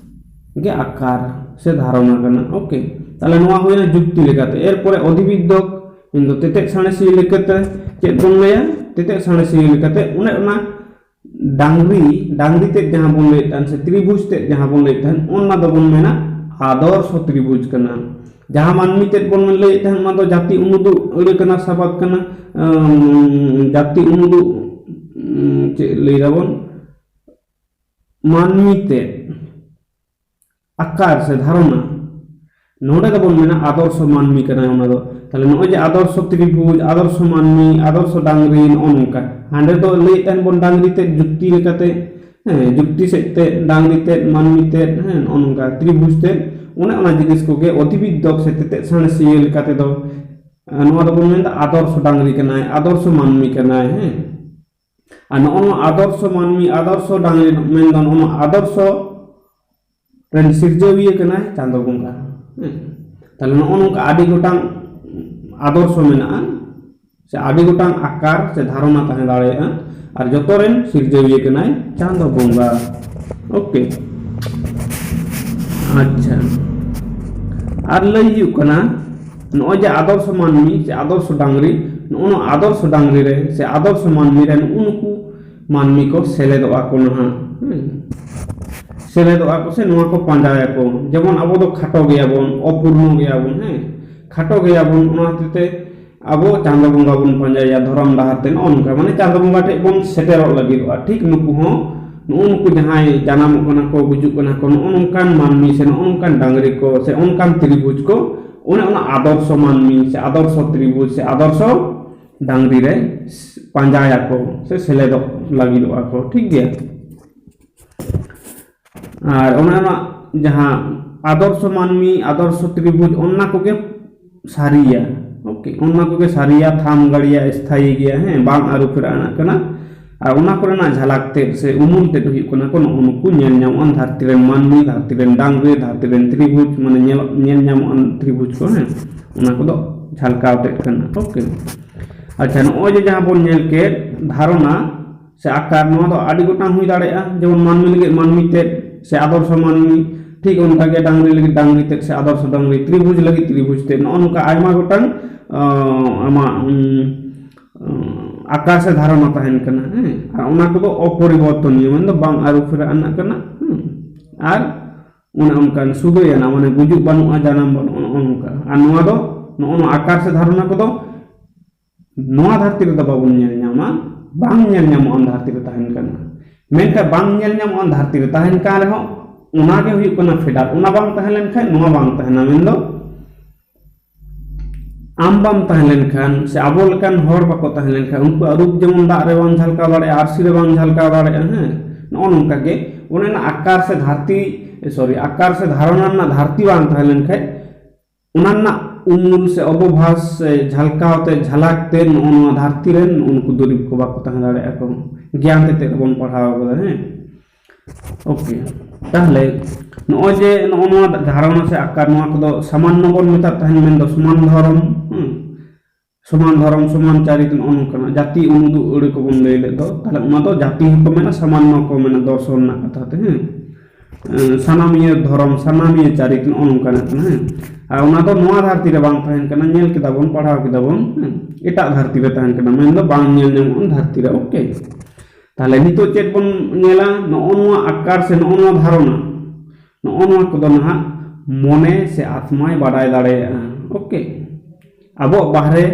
ᱜᱮ ᱟᱠᱟᱨ ᱥᱮ ᱫᱷᱟᱨᱚᱱᱟ ᱠᱟᱱᱟ᱾ ᱳᱠᱮ, ᱛᱟᱦᱞᱮ ᱱᱚᱣᱟ ᱦᱩᱭᱱᱟ ᱡᱩᱠᱛᱤ ᱞᱮᱠᱟᱛᱮ᱾ ᱮᱨᱯᱚᱨᱮ ᱚᱫᱷᱤᱵᱤᱫᱽᱫᱷᱚᱠ ᱢᱮᱱᱫᱚ ᱛᱮᱛᱮᱫ ᱥᱟᱬᱮᱥᱤᱭᱟᱹ ᱞᱮᱠᱟᱛᱮ ᱪᱮᱫ ᱵᱚᱱ ᱞᱟᱹᱭᱟ? ᱛᱮᱛᱮᱫ ᱥᱟᱬᱮᱥᱤᱭᱟᱹ ᱞᱮᱠᱟᱛᱮ ᱚᱱᱮ ᱚᱱᱟ ᱰᱟᱝᱨᱤ, ᱰᱟᱝᱨᱤ ᱛᱮᱫ ᱡᱟᱦᱟᱸ ᱵᱚᱱ ᱞᱟᱹᱭᱮᱫ ᱛᱟᱦᱮᱱ ᱥᱮ ᱛᱨᱤᱵᱷᱩᱡᱽ ᱛᱮᱫ ᱡᱟᱦᱟᱸ ᱵᱚᱱ ᱞᱟᱹᱭᱮᱫ ᱛᱟᱦᱮᱱ, ᱚᱱᱟ ᱫᱚᱵᱚᱱ ᱢᱮᱱᱟ ᱟᱫᱚᱨᱥᱚ ᱛᱨᱤᱵᱷᱩᱡᱽ ᱠᱟᱱᱟ᱾ ᱡᱟᱦᱟᱸ ᱢᱟᱹᱱᱢᱤ ᱛᱮᱫ ᱵᱚᱱ ᱞᱟᱹᱭᱮᱫ ᱛᱟᱦᱮᱱ, ᱚᱱᱟ ᱫᱚ ᱡᱟᱹᱛᱤ ᱩᱱᱩᱫᱩᱜ ᱟᱹᱲᱟᱹ ᱠᱟᱱᱟ, ᱥᱟᱵᱟᱫ ᱠᱟᱱᱟ, ᱟᱸ, ᱡᱟᱹᱛᱤ ᱩᱱᱩᱫᱩᱜ, ᱩᱸ, ᱪᱮᱫ ᱞᱟᱹᱭ ᱫᱟᱵᱚᱱ? ᱢᱟᱹᱱᱢᱤ ᱛᱮᱫ ᱟᱠᱟᱨ ᱥᱮ ᱫᱷᱟᱨᱚᱱᱟ, ᱱᱚᱰᱮ ᱫᱚᱵᱚᱱ ᱢᱮᱱᱟ ᱟᱫᱚᱨᱥᱚ ᱢᱟᱹᱱᱢᱤ ᱠᱟᱱᱟᱭ ᱚᱱᱟ ᱫᱚ᱾ ᱛᱟᱦᱞᱮ ᱱᱚᱜᱼᱚᱭ ᱡᱮ ᱟᱫᱚᱨᱥᱚ ᱛᱨᱤᱵᱷᱩᱡᱽ, ᱟᱫᱚᱨᱥᱚ ᱢᱟᱹᱱᱢᱤ, ᱟᱫᱚᱨᱥᱚ ᱰᱟᱝᱨᱤ, ᱱᱚᱜᱼᱚ ᱱᱚᱝᱠᱟ᱾ ᱦᱟᱸᱰᱮ ᱫᱚ ᱞᱟᱹᱭᱮᱫ ᱛᱟᱦᱮᱱ ᱵᱚᱱ ᱰᱟᱝᱨᱤ ᱛᱮᱫ ᱡᱩᱠᱛᱤ ᱞᱮᱠᱟᱛᱮ, ᱦᱮᱸ, ᱡᱩᱠᱛᱤ ᱥᱮᱫ ᱛᱮ ᱰᱟᱝᱨᱤ ᱛᱮᱫ, ᱢᱟᱹᱱᱢᱤ ᱛᱮᱫ, ᱦᱮᱸ, ᱱᱚᱜᱼᱚ ᱱᱚᱝᱠᱟ ᱛᱨᱤᱵᱷᱩᱡᱽ ᱛᱮᱫ, ᱚᱱᱮ ᱚᱱᱟ ᱡᱤᱱᱤᱥ ᱠᱚᱜᱮ ᱚᱫᱷᱤᱵᱤᱫᱽᱫᱷᱚᱠ ᱥᱮ ᱛᱮᱛᱮᱫ ᱥᱟᱬᱮᱥᱤᱭᱟᱹ ᱞᱮᱠᱟ ᱛᱮᱫᱚ, ᱮ, ᱱᱚᱣᱟ ᱫᱚᱵᱚᱱ ᱢᱮᱱᱫᱟ ᱟᱫᱚᱨᱥᱚ ᱰᱟᱝᱨᱤ ᱠᱟᱱᱟᱭ, ᱟᱫᱚᱨᱥᱚ ᱢᱟᱹᱱᱢᱤ ᱠᱟᱱᱟᱭ, ᱦᱮᱸ᱾ ᱟᱨ ᱱᱚᱜᱼᱚ ᱱᱚᱣᱟ ᱟᱫᱚᱨᱥᱚ ᱢᱟᱹᱱᱢᱤ, ᱟᱫᱚᱨᱥᱚ ᱰᱟᱝᱨᱤ ᱢᱮᱱᱫᱚ ᱱᱚᱜᱼᱚ ᱱᱚᱣᱟ ᱟᱫᱚᱨᱥᱚ ᱨᱮᱱ ᱥᱤᱨᱡᱟᱹᱣᱤᱭᱟᱹ ᱠᱟᱱᱟᱭ ᱪᱟᱸᱫᱚ ᱵᱚᱸᱜᱟ᱾ ᱦᱮᱸ᱾ ᱛᱟᱦᱞᱮ ᱱᱚᱜᱼᱚ ᱱᱚᱝᱠᱟ ᱟᱹᱰᱤ ᱜᱚᱴᱟᱝ ᱟᱫᱚᱨᱥᱚ ᱢᱮᱱᱟᱜᱼᱟ, ᱥᱮ ᱟᱹᱰᱤ ᱜᱚᱴᱟᱝ ᱟᱠᱟᱨ ᱥᱮ ᱫᱷᱟᱨᱚᱱᱟ ᱛᱟᱦᱮᱸ ᱫᱟᱲᱮᱭᱟᱜᱼᱟ, ᱟᱨ ᱡᱚᱛᱚ ᱨᱮᱱ ᱥᱤᱨᱡᱟᱹᱣᱤᱭᱟᱹ ᱠᱟᱱᱟᱭ ᱪᱟᱸᱫᱚ ᱵᱚᱸᱜᱟ᱾ ᱳᱠᱮ, ᱟᱪᱪᱷᱟ, ᱟᱨ ᱞᱟᱹᱭ ᱦᱩᱭᱩᱜ ᱠᱟᱱᱟ, ᱱᱚᱜᱼᱚᱭ ᱡᱮ ᱟᱫᱚᱨᱥᱚ ᱢᱟᱹᱱᱢᱤ ᱥᱮ ᱟᱫᱚᱨᱥᱚ ᱰᱟᱝᱨᱤ, ᱱᱚᱜᱼᱚ ᱱᱚᱣᱟ ᱟᱫᱚᱨᱥᱚ ᱰᱟᱝᱨᱤ ᱨᱮ ᱥᱮ ᱟᱫᱚᱨᱥᱚ ᱢᱟᱹᱱᱢᱤ ᱨᱮ ᱱᱩᱜᱼᱩ ᱱᱩᱠᱩ ᱢᱟᱹᱱᱢᱤ ᱠᱚ ᱥᱮᱞᱮᱫᱚᱜᱼᱟ ᱠᱚ ᱱᱟᱦᱟᱜ, ᱦᱮᱸ᱾ ᱥᱮᱞᱮᱫᱚᱜᱼᱟ ᱠᱚ ᱥᱮ ᱱᱚᱣᱟ ᱠᱚ ᱯᱟᱸᱡᱟᱭᱟᱠᱚ᱾ ᱡᱮᱢᱚᱱ ᱟᱵᱚ ᱫᱚ ᱠᱷᱟᱴᱚ ᱜᱮᱭᱟᱵᱚᱱ, ᱚᱯᱩᱨᱱᱚ ᱜᱮᱭᱟᱵᱚᱱ, ᱦᱮᱸ, ᱠᱷᱟᱴᱚ ᱜᱮᱭᱟᱵᱚᱱ, ᱚᱱᱟ ᱦᱚᱛᱮᱡ ᱛᱮ ᱟᱵᱚ ᱪᱟᱸᱫᱚ ᱵᱚᱸᱜᱟ ᱵᱚᱱ ᱯᱟᱸᱡᱟᱭᱟ ᱫᱷᱚᱨᱚᱢ ᱰᱟᱦᱟᱨ ᱛᱮ, ᱱᱚᱜᱼᱚ ᱱᱚᱝᱠᱟ, ᱢᱟᱱᱮ ᱪᱟᱸᱫᱚ ᱵᱚᱸᱜᱟ ᱴᱷᱮᱡ ᱵᱚᱱ ᱥᱮᱴᱮᱨᱚᱜ ᱞᱟᱹᱜᱤᱫᱚᱜᱼᱟ᱾ ᱴᱷᱤᱠ ᱱᱩᱠᱩ ᱦᱚᱸ, ᱱᱩᱜᱼᱩ ᱱᱩᱠᱩ ᱡᱟᱦᱟᱸᱭ ᱡᱟᱱᱟᱢᱚᱜ ᱠᱟᱱᱟ ᱠᱚ, ᱜᱩᱡᱩᱜ ᱠᱟᱱᱟ ᱠᱚ, ᱱᱚᱜᱼᱚ ᱱᱚᱝᱠᱟᱱ ᱢᱟᱹᱱᱢᱤ ᱥᱮ ᱱᱚᱜᱼᱚ ᱱᱚᱝᱠᱟᱱ ᱰᱟᱝᱨᱤ ᱠᱚ ᱥᱮ ᱚᱱᱠᱟᱱ ᱛᱨᱤᱵᱷᱩᱡᱽ ᱠᱚ, ᱚᱱᱮ ᱚᱱᱟ ᱟᱫᱚᱨᱥᱚ ᱢᱟᱹᱱᱢᱤ ᱥᱮ ᱟᱫᱚᱨᱥᱚ ᱛᱨᱤᱵᱷᱩᱡᱽ ᱥᱮ ᱟᱫᱚᱨᱥᱚ ᱰᱟᱝᱨᱤ ᱨᱮ ᱯᱟᱸᱡᱟᱭᱟᱠᱚ ᱥᱮ ᱥᱮᱞᱮᱫᱚᱜ ᱞᱟᱹᱜᱤᱫᱚᱜᱼᱟ ᱠᱚ, ᱴᱷᱤᱠ ᱜᱮᱭᱟ᱾ ᱟᱨ ᱚᱱᱟ ᱨᱮᱱᱟᱜ ᱡᱟᱦᱟᱸ ᱟᱫᱚᱨᱥᱚ ᱢᱟᱹᱱᱢᱤ, ᱟᱫᱚᱨᱥᱚ ᱛᱨᱤᱵᱷᱩᱡᱽ, ᱚᱱᱟ ᱠᱚᱜᱮ ᱥᱟᱹᱨᱤᱭᱟ᱾ ᱳᱠᱮ, ᱚᱱᱟ ᱠᱚᱜᱮ ᱥᱟᱹᱨᱤᱭᱟ, ᱛᱷᱟᱢ ᱜᱟᱲᱤᱭᱟ, ᱥᱛᱷᱟᱭᱤ ᱜᱮᱭᱟ, ᱦᱮᱸ, ᱵᱟᱝ ᱟᱹᱨᱩ ᱯᱷᱮᱨᱟᱜ ᱟᱱᱟᱜ ᱠᱟᱱᱟ᱾ ᱟᱨ ᱚᱱᱟ ᱠᱚᱨᱮᱱᱟᱜ ᱡᱷᱟᱞᱟᱠ ᱛᱮᱫ ᱥᱮ ᱩᱢᱩᱞ ᱛᱮᱫ ᱦᱩᱭᱩᱜ ᱠᱟᱱᱟ ᱠᱚ ᱱᱚᱜᱼᱚ ᱱᱩᱠᱩ ᱧᱮᱞ ᱧᱟᱢᱚᱜᱼᱟ ᱫᱷᱟᱹᱨᱛᱤ ᱨᱮᱱ ᱢᱟᱹᱱᱢᱤ, ᱫᱷᱟᱹᱨᱛᱤ ᱨᱮᱱ ᱰᱟᱝᱨᱤ, ᱫᱷᱟᱹᱨᱛᱤ ᱨᱮᱱ ᱛᱨᱤᱵᱷᱩᱡᱽ, ᱢᱟᱱᱮ ᱧᱮᱞ, ᱧᱮᱞ ᱧᱟᱢᱚᱜᱼᱟ ᱛᱨᱤᱵᱷᱩᱡᱽ ᱠᱚ, ᱦᱮᱸ, ᱚᱱᱟ ᱠᱚᱫᱚ ᱡᱷᱟᱞᱠᱟᱣ ᱛᱮᱫ ᱠᱟᱱᱟ᱾ ᱳᱠᱮ, ᱟᱪᱪᱷᱟ, ᱱᱚᱜᱼᱚᱭ ᱡᱮ ᱡᱟᱦᱟᱸ ᱵᱚᱱ ᱧᱮᱞ ᱠᱮᱫ ᱫᱷᱟᱨᱚᱱᱟ ᱥᱮ ᱟᱠᱟᱨ, ᱱᱚᱣᱟ ᱫᱚ ᱟᱹᱰᱤ ᱜᱚᱴᱟᱝ ᱦᱩᱭ ᱫᱟᱲᱮᱭᱟᱜᱼᱟ, ᱡᱮᱢᱚᱱ ᱢᱟᱹᱱᱢᱤ ᱞᱟᱹᱜᱤᱫ ᱢᱟᱹᱱᱢᱤ ᱛᱮᱫ ᱥᱮ ᱟᱫᱚᱨᱥᱚ ᱢᱟᱹᱱᱢᱤ, ᱴᱷᱤᱠ ᱚᱱᱠᱟᱜᱮ ᱰᱟᱝᱨᱤ ᱞᱟᱹᱜᱤᱫ ᱰᱟᱝᱨᱤ ᱛᱮᱫ ᱥᱮ ᱟᱫᱚᱨᱥᱚ ᱰᱟᱝᱨᱤ, ᱛᱨᱤᱵᱷᱩᱡᱽ ᱞᱟᱹᱜᱤᱫ ᱛᱨᱤᱵᱷᱩᱡᱽ ᱛᱮᱫ, ᱱᱚᱜᱼᱚ ᱱᱚᱝᱠᱟ ᱟᱭᱢᱟ ᱜᱚᱴᱟᱝ, ᱟᱸ, ᱟᱢᱟᱜ, ᱩᱸ, ᱟᱸ, ᱟᱠᱟᱨ ᱥᱮ ᱫᱷᱟᱨᱚᱱᱟ ᱛᱟᱦᱮᱱ ᱠᱟᱱᱟ, ᱦᱮᱸ, ᱟᱨ ᱚᱱᱟ ᱠᱚᱫᱚ ᱚᱯᱚᱨᱤᱵᱚᱨᱛᱚᱱᱤᱭᱚ, ᱢᱮᱱᱫᱚ ᱵᱟᱝ ᱟᱹᱨᱩ ᱯᱷᱮᱨᱟᱜ ᱨᱮᱱᱟᱜ ᱠᱟᱱᱟ, ᱦᱮᱸ, ᱟᱨ ᱚᱱᱮ ᱚᱱᱠᱟᱱ ᱥᱩᱫᱷᱟᱹᱭᱟᱱᱟ, ᱢᱟᱱᱮ ᱜᱩᱡᱩᱜ ᱵᱟᱹᱱᱩᱜᱼᱟ, ᱡᱟᱱᱟᱢ ᱵᱟᱹᱱᱩᱜᱼᱟ, ᱱᱚᱜᱼᱚ ᱱᱚᱝᱠᱟ᱾ ᱟᱨ ᱱᱚᱣᱟ ᱫᱚ ᱱᱚᱜᱼᱚ ᱱᱚᱣᱟ ᱟᱠᱟᱨ ᱥᱮ ᱫᱷᱟᱨᱚᱱᱟ ᱠᱚᱫᱚ ᱱᱚᱣᱟ ᱫᱷᱟᱹᱨᱛᱤ ᱨᱮᱫᱚ ᱵᱟᱵᱚᱱ ᱧᱮᱞ ᱧᱟᱢᱟ, ᱵᱟᱝ ᱧᱮᱞ ᱧᱟᱢᱚᱜᱼᱟ ᱫᱷᱟᱹᱨᱛᱤ ᱨᱮ ᱛᱟᱦᱮᱱ ᱠᱟᱱᱟ᱾ ᱢᱮᱱᱠᱷᱟᱱ ᱵᱟᱝ ᱧᱮᱞ ᱧᱟᱢᱚᱜᱼᱟ ᱫᱷᱟᱹᱨᱛᱤ ᱨᱮ ᱛᱟᱦᱮᱱ ᱠᱟᱱ ᱨᱮᱦᱚᱸ, ᱚᱱᱟ ᱜᱮ ᱦᱩᱭᱩᱜ ᱠᱟᱱᱟ ᱯᱷᱮᱰᱟᱛ᱾ ᱚᱱᱟ ᱵᱟᱝ ᱛᱟᱦᱮᱸ ᱞᱮᱱᱠᱷᱟᱱ ᱱᱚᱣᱟ ᱵᱟᱝ ᱛᱟᱦᱮᱱᱟ, ᱢᱮᱱᱫᱚ ᱟᱢ ᱵᱟᱢ ᱛᱟᱦᱮᱸ ᱞᱮᱱᱠᱷᱟᱱ ᱥᱮ ᱟᱵᱚ ᱞᱮᱠᱟᱱ ᱦᱚᱲ ᱵᱟᱠᱚ ᱛᱟᱦᱮᱸ ᱞᱮᱱᱠᱷᱟᱱ, ᱩᱱᱠᱩᱣᱟᱜ ᱨᱩᱯ ᱡᱮᱢᱚᱱ ᱫᱟᱜ ᱨᱮ ᱵᱟᱝ ᱡᱷᱟᱞᱠᱟᱣ ᱫᱟᱲᱮᱭᱟᱜᱼᱟ, ᱟᱹᱨᱥᱤ ᱨᱮ ᱵᱟᱝ ᱡᱷᱟᱞᱠᱟᱣ ᱫᱟᱲᱮᱭᱟᱜᱼᱟ, ᱦᱮᱸ, ᱱᱚᱜᱼᱚ ᱱᱚᱝᱠᱟ ᱜᱮ ᱚᱱᱮ ᱚᱱᱟ ᱟᱠᱟᱨ ᱥᱮ ᱫᱷᱟᱹᱨᱛᱤ, ᱥᱚᱨᱤ, ᱟᱠᱟᱨ ᱥᱮ ᱫᱷᱟᱨᱚᱱᱟ ᱨᱮᱱᱟᱜ ᱫᱷᱟᱹᱨᱛᱤ ᱵᱟᱝ ᱛᱟᱦᱮᱸ ᱞᱮᱱᱠᱷᱟᱱ ᱚᱱᱟ ᱨᱮᱱᱟᱜ ᱩᱢᱩᱞ ᱥᱮ ᱚᱵᱚᱵᱷᱟᱥ ᱥᱮ ᱡᱷᱟᱞᱠᱟᱣ ᱛᱮ, ᱡᱷᱟᱞᱟᱠ ᱛᱮ ᱱᱚᱜᱼᱚ ᱱᱚᱣᱟ ᱫᱷᱟᱹᱨᱛᱤ ᱨᱮᱱ ᱱᱩᱜᱼᱩ ᱱᱩᱠᱩ ᱫᱩᱨᱤᱵᱽ ᱠᱚ ᱵᱟᱠᱚ ᱛᱟᱦᱮᱸ ᱫᱟᱲᱮᱭᱟᱜᱼᱟ ᱠᱚ᱾ ᱜᱮᱭᱟᱱ ᱛᱮ ᱛᱮᱫ ᱵᱚᱱ ᱯᱟᱲᱦᱟᱣ ᱠᱟᱫᱟ, ᱦᱮᱸ᱾ ᱳᱠᱮ, ᱛᱟᱦᱞᱮ ᱱᱚᱜᱼᱚᱭ ᱡᱮ ᱱᱚᱜᱼᱚ ᱱᱚᱣᱟ ᱫᱷᱟᱨᱚᱱᱟ ᱥᱮ ᱟᱠᱟᱨ, ᱱᱚᱣᱟ ᱠᱚᱫᱚ ᱥᱟᱢᱟᱱᱱᱚ ᱵᱚᱱ ᱢᱮᱛᱟᱜ ᱛᱟᱦᱮᱱ, ᱢᱮᱱᱫᱚ ᱥᱚᱢᱟᱱ ᱫᱷᱚᱨᱚᱢ, ᱦᱮᱸ, ᱥᱚᱢᱟᱱ ᱫᱷᱚᱨᱚᱢ, ᱥᱚᱢᱟᱱ ᱪᱟᱹᱨᱤ, ᱱᱚᱜᱼᱚ ᱱᱚᱝᱠᱟᱱᱟᱜ ᱡᱟᱹᱛᱤ ᱩᱱᱩᱫᱩᱜ ᱟᱹᱲᱟᱹ ᱠᱚᱵᱚᱱ ᱞᱟᱹᱭ ᱞᱮᱫ ᱫᱚ, ᱛᱟᱦᱞᱮ ᱚᱱᱟ ᱫᱚ ᱡᱟᱹᱛᱤ ᱦᱚᱸᱠᱚ ᱢᱮᱱᱟ, ᱥᱟᱢᱟᱱᱱᱚ ᱠᱚ ᱢᱮᱱᱟ ᱫᱚᱨᱥᱚᱱ ᱨᱮᱱᱟᱜ ᱠᱟᱛᱷᱟ ᱛᱮ, ᱦᱮᱸ᱾ ᱮᱸ, ᱥᱟᱱᱟᱢᱤᱭᱟᱹ ᱫᱷᱚᱨᱚᱢ, ᱥᱟᱱᱟᱢᱤᱭᱟᱹ ᱪᱟᱹᱨᱤ, ᱱᱚᱜᱼᱚ ᱱᱚᱝᱠᱟᱱᱟᱜ ᱠᱟᱱᱟ, ᱦᱮᱸ᱾ ᱟᱨ ᱚᱱᱟ ᱫᱚ ᱱᱚᱣᱟ ᱫᱷᱟᱹᱨᱛᱤ ᱨᱮ ᱵᱟᱝ ᱛᱟᱦᱮᱱ ᱠᱟᱱᱟ, ᱧᱮᱞ ᱠᱮᱫᱟ ᱵᱚᱱ, ᱯᱟᱲᱦᱟᱣ ᱠᱮᱫᱟ ᱵᱚᱱ, ᱦᱮᱸ᱾ ᱮᱴᱟᱜ ᱫᱷᱟᱹᱨᱛᱤ ᱨᱮ ᱛᱟᱦᱮᱱ ᱠᱟᱱᱟ, ᱢᱮᱱᱫᱚ ᱵᱟᱝ ᱧᱮᱞ ᱧᱟᱢᱚᱜᱼᱟ ᱫᱷᱟᱹᱨᱛᱤ ᱨᱮ, ᱳᱠᱮ᱾ ᱛᱟᱦᱞᱮ ᱱᱤᱛᱚᱜ ᱪᱮᱫ ᱵᱚᱱ ᱧᱮᱞᱟ? ᱱᱚᱜᱼᱚ ᱱᱚᱣᱟ ᱟᱠᱟᱨ ᱥᱮ ᱱᱚᱜᱼᱚ ᱱᱚᱣᱟ ᱫᱷᱟᱨᱚᱱᱟ, ᱱᱚᱜᱼᱚ ᱱᱚᱣᱟ ᱠᱚᱫᱚ ᱱᱟᱦᱟᱜ ᱢᱚᱱᱮ ᱥᱮ ᱟᱛᱢᱟᱭ ᱵᱟᱰᱟᱭ ᱫᱟᱲᱮᱭᱟᱜᱼᱟ, ᱳᱠᱮ᱾ ᱟᱵᱚᱣᱟᱜ ᱵᱟᱦᱨᱮ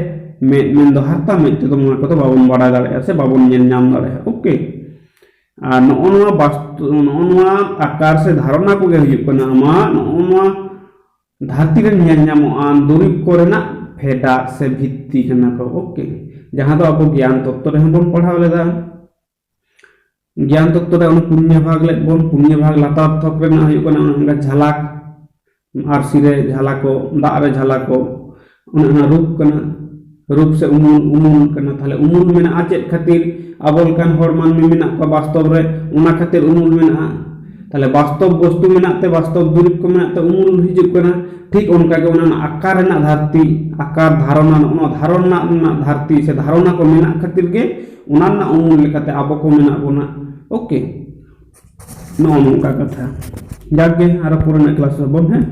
ᱢᱮᱫ, ᱢᱮᱱᱫᱚ ᱦᱟᱨᱛᱟ ᱢᱮᱫ ᱛᱮᱫᱚ ᱱᱚᱣᱟ ᱠᱚᱫᱚ ᱵᱟᱵᱚᱱ ᱵᱟᱰᱟᱭ ᱫᱟᱲᱮᱭᱟᱜᱼᱟ ᱥᱮ ᱵᱟᱵᱚᱱ ᱧᱮᱞ ᱧᱟᱢ ᱫᱟᱲᱮᱭᱟᱜᱼᱟ, ᱳᱠᱮ᱾ ᱟᱨ ᱱᱚᱜᱼᱚ ᱱᱚᱣᱟ ᱵᱟᱥᱛᱩ, ᱱᱚᱜᱼᱚ ᱱᱚᱣᱟ ᱟᱠᱟᱨ ᱥᱮ ᱫᱷᱟᱨᱚᱱᱟ ᱠᱚᱜᱮ ᱦᱩᱭᱩᱜ ᱠᱟᱱᱟ ᱟᱢᱟᱜ ᱱᱚᱜᱼᱚ ᱱᱚᱣᱟ ᱫᱷᱟᱹᱨᱛᱤ ᱨᱮ ᱧᱮᱞ ᱧᱟᱢᱚᱜᱼᱟ ᱫᱩᱨᱤᱵᱽ ᱠᱚᱨᱮᱱᱟᱜ ᱯᱷᱮᱰᱟᱛ ᱥᱮ ᱵᱷᱤᱛᱛᱤ ᱠᱟᱱᱟ ᱠᱚ, ᱳᱠᱮ᱾ ᱡᱟᱦᱟᱸ ᱫᱚ ᱟᱵᱚ ᱜᱮᱭᱟᱱ ᱛᱚᱛᱛᱚ ᱨᱮᱦᱚᱸ ᱵᱚᱱ ᱯᱟᱲᱦᱟᱣ ᱞᱮᱫᱟ᱾ ᱜᱮᱭᱟᱱ ᱛᱚᱛᱛᱚ ᱨᱮ ᱚᱱᱟ ᱯᱩᱱᱭᱟᱹ ᱵᱷᱟᱜᱽ ᱞᱮᱫ ᱵᱚᱱ, ᱯᱩᱱᱭᱟᱹ ᱵᱷᱟᱜᱽ ᱞᱟᱛᱟᱨ ᱛᱷᱚᱠ ᱨᱮᱱᱟᱜ ᱦᱩᱭᱩᱜ ᱠᱟᱱᱟ ᱚᱱᱮ ᱚᱱᱠᱟ ᱡᱷᱟᱞᱟᱠ, ᱟᱨᱥᱤ ᱨᱮ ᱡᱷᱟᱞᱟᱠᱚ, ᱫᱟᱜ ᱨᱮ ᱡᱷᱟᱞᱟᱠᱚ, ᱚᱱᱮ ᱚᱱᱟ ᱨᱩᱯ ᱠᱟᱱᱟ᱾ ᱨᱩᱯ ᱥᱮ ᱩᱢᱩᱞ, ᱩᱢᱩᱞ ᱠᱟᱱᱟ᱾ ᱛᱟᱦᱞᱮ ᱩᱢᱩᱞ ᱢᱮᱱᱟᱜᱼᱟ ᱪᱮᱫ ᱠᱷᱟᱹᱛᱤᱨ? ᱟᱵᱚ ᱞᱮᱠᱟᱱ ᱦᱚᱲ ᱢᱟᱹᱱᱢᱤ ᱢᱮᱱᱟᱜ ᱠᱚᱣᱟ ᱵᱟᱥᱛᱚᱵ ᱨᱮ, ᱚᱱᱟ ᱠᱷᱟᱹᱛᱤᱨ ᱩᱢᱩᱞ ᱢᱮᱱᱟᱜᱼᱟ᱾ ᱛᱟᱦᱞᱮ ᱵᱟᱥᱛᱚᱵ ᱵᱚᱥᱛᱩ ᱢᱮᱱᱟᱜ ᱛᱮ, ᱵᱟᱥᱛᱚᱵ ᱫᱩᱨᱤᱵ ᱠᱚ ᱢᱮᱱᱟᱜ ᱛᱮ ᱩᱢᱩᱞ ᱦᱤᱡᱩᱜ ᱠᱟᱱᱟ᱾ ᱴᱷᱤᱠ ᱚᱱᱠᱟ ᱜᱮ ᱚᱱᱟ ᱨᱮᱱᱟᱜ ᱟᱠᱟᱨ ᱨᱮᱱᱟᱜ ᱫᱷᱟᱹᱨᱛᱤ, ᱟᱠᱟᱨ ᱫᱷᱟᱨᱚᱱᱟ, ᱱᱚᱜᱼᱚ ᱱᱚᱣᱟ ᱫᱷᱟᱨᱚᱱᱟ ᱨᱮᱱᱟᱜ ᱫᱷᱟᱹᱨᱛᱤ ᱥᱮ ᱫᱷᱟᱨᱚᱱᱟ ᱠᱚ ᱢᱮᱱᱟᱜ ᱠᱷᱟᱹᱛᱤᱨ ᱜᱮ ᱚᱱᱟ ᱨᱮᱱᱟᱜ ᱩᱢᱩᱞ ᱞᱮᱠᱟᱛᱮ ᱟᱵᱚ ᱠᱚ ᱢᱮᱱᱟᱜ ᱵᱚᱱᱟ᱾ ᱳᱠᱮ, ᱱᱚᱜᱼᱚ ᱱᱚᱝᱠᱟ ᱠᱟᱛᱷᱟ᱾ ᱡᱟᱠ ᱜᱮ, ᱟᱨᱚ ᱯᱚᱨᱮ ᱨᱮᱱᱟᱜ ᱠᱞᱟᱥ ᱨᱮᱵᱚᱱ, ᱦᱮᱸ,